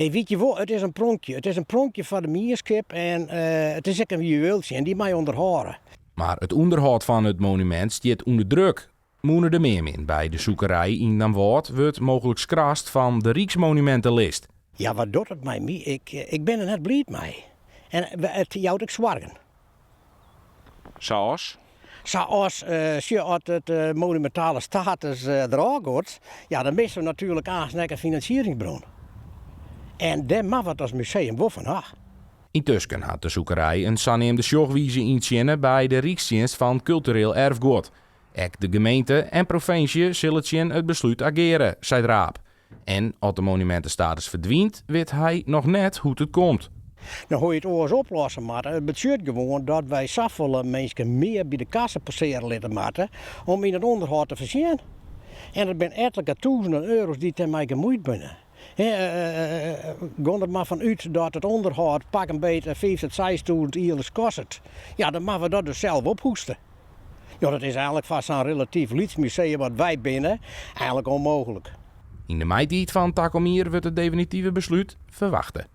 Witte je wol, it is in pronkje. It is in pronkje foar de mienskip en it is ek in juweeltsje en dy moatte je ûnderhâlde. Mar it ûnderhâld fan it monumint stiet ûnder druk. Mûne De Mearmin by de Sûkerei yn Damwâld wurdt mooglik skrast fan de Ryksmonumintelist. Ja, wat docht it mei my? Ik bin der net bliid mei. En it jout ek soargen. Sa as? Sa as, sjoch, as it monumintale status derôf giet, ja, dan misse we natuerlik aanst ek in finansieringsbron. En dêr moatte we it as museum wol fan ha. Yntusken hat de Sûkerei in saneamde sjochwize yntsjinne by de Rykstsjinst fan Kultureel Erfguod. Ek de gemeente en provinsje sille tsjin it beslút ageare, seit Raap. En as de monumintestatus ferdwynt, wit hy noch net hoe't it komt. No, hoe't je it oars oplosse moatte, it betsjut gewoan dat wy safolle minsken mear by de kasse passearje litte moatte om yn it ûnderhâld te foarsjen. En dat binne etlike tûzenen euro's dy't dêrmei gemoeid binne. Gean der mar fan út dat it ûnderhâld pak 'm beet fiif tot seistûzen jierliks kostet. Ja, dan moatte we dat dus sels ophoeste. Ja, dat is eigenlik foar sa'n relatyf lyts museum wat wy binne, eigenlik ûnmooglik. Yn de maitiid fan takom jier wurdt it definitive beslút ferwachte.